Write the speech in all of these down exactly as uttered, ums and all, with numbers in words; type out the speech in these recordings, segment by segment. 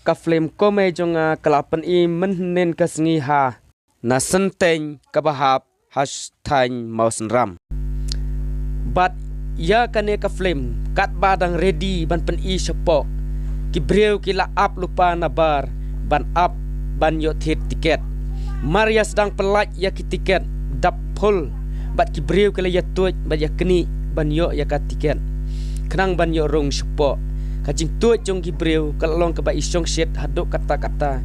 Ka film Komei jong nga ka la pyni mynhynnin ka sngi ha na Synteng kaba hap ha thaiñ Mawsynram. Bad ïa kane ka film katba dang ready ban pyni shapoh, ki briew ki la ap lypa na bar ban ap ban ïoh thied tiket. Mar ïa sdang pyllait ïa ki tiket dap full, bad ki briew ki la ïa tuid bad ïa knieh ban ïoh ïa ka tiket khnang ban ïoh rung shapoh. Ka jingtuid jong ki briew ka la long kaba i shongshit haduh katta katta,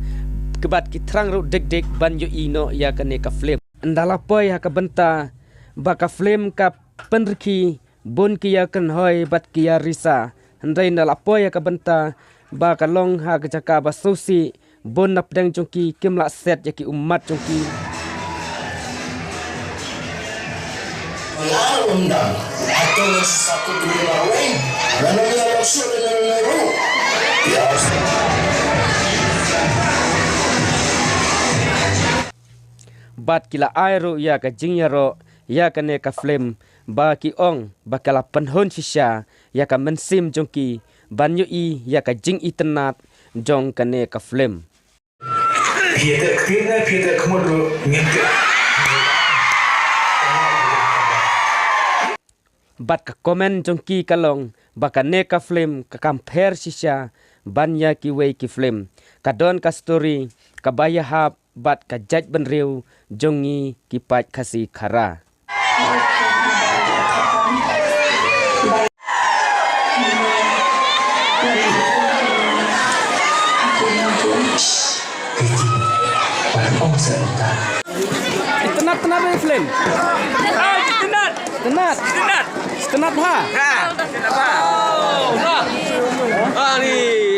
bad ki thrang ruh dik dik ban ïohi noh ïa kane ka film. Ynda la poi ha ka bynta ba ka film ka pynrkhie bun ki ïa kynhoi bad ki ïa risa, hynrei ynda la poi ha ka bynta ba ka long ha ka jaka ba sngewsih, bun na pdeng jong ki kim lah set ïa ki ummat jong ki. Bad ki la ai ruh ïa ka jingïaroh ïa kane ka film, ba ki ong ba ka la pynhun shisha ïa ka mynsiem jong ki ban ïohi ïa ka jingitynnad jong kane ka film. Phi ïa teh ktien ne phi ïa teh khmut ruh ngim teh. Bad ka comment jong ki ka long ba kane ka film ka compare shisha ban ïa kiwei ki film. Ka don ka story kaba ïahap bad ka jaitbynriew jong ngi ki paid Khasi Khara. Itynnad, itynnad ba film. Ah, itynnad. Itynnad. Itynnad. Itynnad bha. Ha. Ah, ni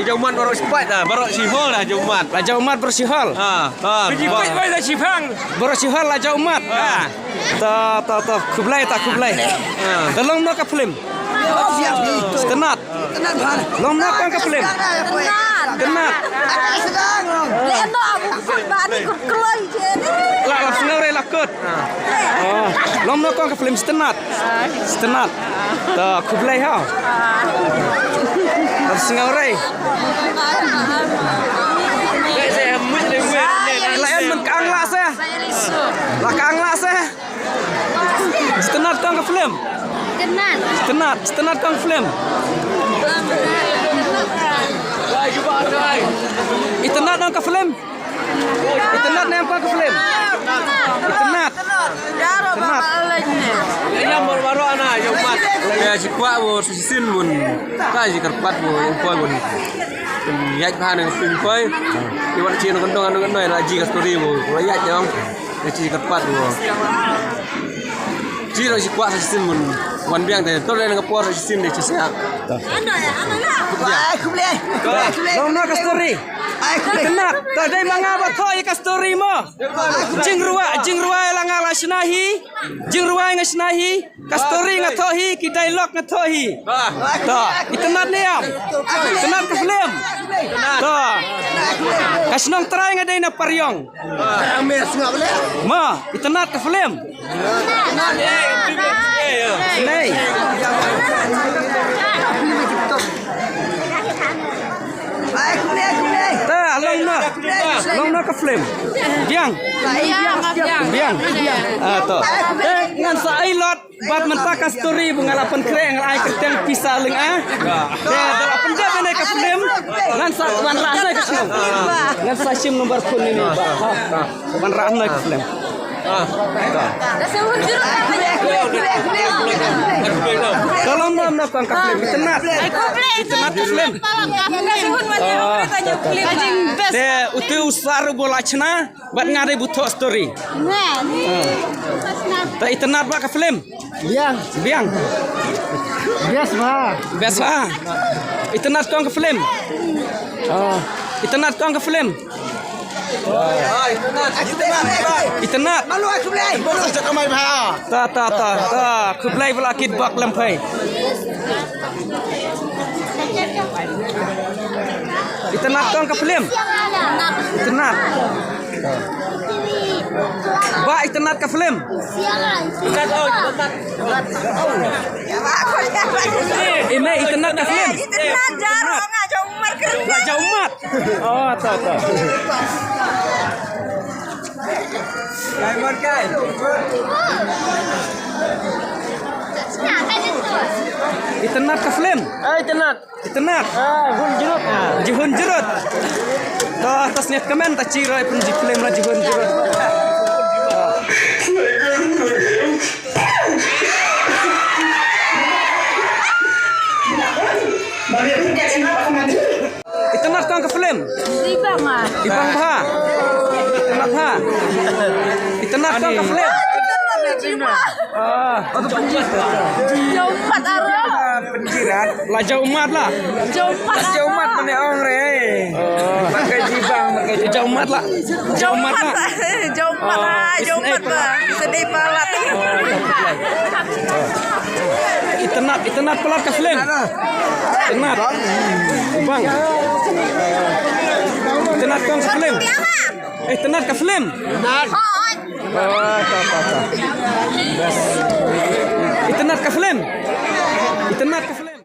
jauh mat baroh shi paid dah, baroh shi hall dah jauh mat. Lah jauh mat baroh shi hall. Ha, ha. Piji paid wai dah shi phang. Baroh shi hall lah jauh mat. Ha. Ta, ta, ta, khublei, ta, khublei. Ha. Ta long noh ka film. Itynnad. Long noh kong ka film. Itynnad. Itynnad. Lah, lah sngewrei lah kut. Oh, long noh kong ka film Itynnad. Itynnad. Ta, khublei ha. Lah sngewrei. Lah en man ka ang lah se. Lah ka ang lah se. Itynnad kong ka film. Itynnad. Itynnad, itynnad kong ka film. Itynnad kong ka film. Itynnad ne em kong ka film. Itynnad. Itynnad. Ïa shi kwah bun, sa shisien bun. Ka shi kyrpad bun, ïa poi bun. Ïaid bha ne ka film poi. Ïa wat shi nongkyndong nongkyndong la ji ka story bun. Ïaid ïa ong. Ïa shi kyrpad bun. Shi nong shi kwah sa shisien bun. Wan biang te, to leit na ka por sa shisien de shi siap. Ai, khublei. Khublei. Long noh ka story. Ai, khublei. Itynnad, to dei ma nga ba thoh ïa ka story mo. Jingrwai, jingrwai la nga la shna hi. Jingrwai nga shna hi. Ka story nga thoh hi, ki dialogue nga thoh hi. To, itynnad ne em. Itynnad ka film. To. Ka shnong trai nga dei na Pariong. Ma, itynnad ka film. Nei. Ta, long noh. Long noh ka film. Biang. Biang. Ah, to. Eh, ngan sa ai lot. Bad mynta ka story ba nga la pynkhreh nga la ai kyrteng pisa lynga. Te da la pyndep ïa ka film. Ngan sa wanrah noh ka film. Ngan sa shim number phone ïa ine. Wanrah noh ka film. Ka long noh noh kong ka film. Itynnad. Itynnad ka film. Te utu u sar uba la shna. Bad nga dei ba thoh story. Nga, ni. Ah. Ta itynnad bha ka film. Biang. Biang. Best bha. Best bha. Itynnad kong ka film. Ah. Itynnad kong ka film. Itynnad. Malu aku beli. Baru saja kamai bha. Ta, ta, ta, ta. Khublei ba la kit bok lem phai. Itynnad kong ka film. Itynnad. Ba itynnad ka film. Ine itynnad ka film. Itynnad jar nga jong. Raja Umat. Oh, to, to. Itynnad ka film. Eh, itynnad. Itynnad. Ah, Jihun Jurut. Ah. Jihun Jurut. To, to sngewkmen ta chi roi pun ji film la Jihun Jurut. Itynnad kong ka film. Ibang ah. Ibang bha. Itynnad bha. Itynnad kong ka film. Ah. Jauh empat arah. Penjiran. La jauh umat la. Jauh empat. Jauh umat mane ong re. Oh. Pakai jibang, pakai jauh umat la. Jauh umat la. Jauh empat ah, jauh empat ba. Sedih palat. Itynnad, itynnad palat ka film. Itynnad. Bang. Itynnad kong ka film. Eh, itynnad ka film. Oh, ta, ta, ta. Bas. Itynnad ka film. Itynnad ka film.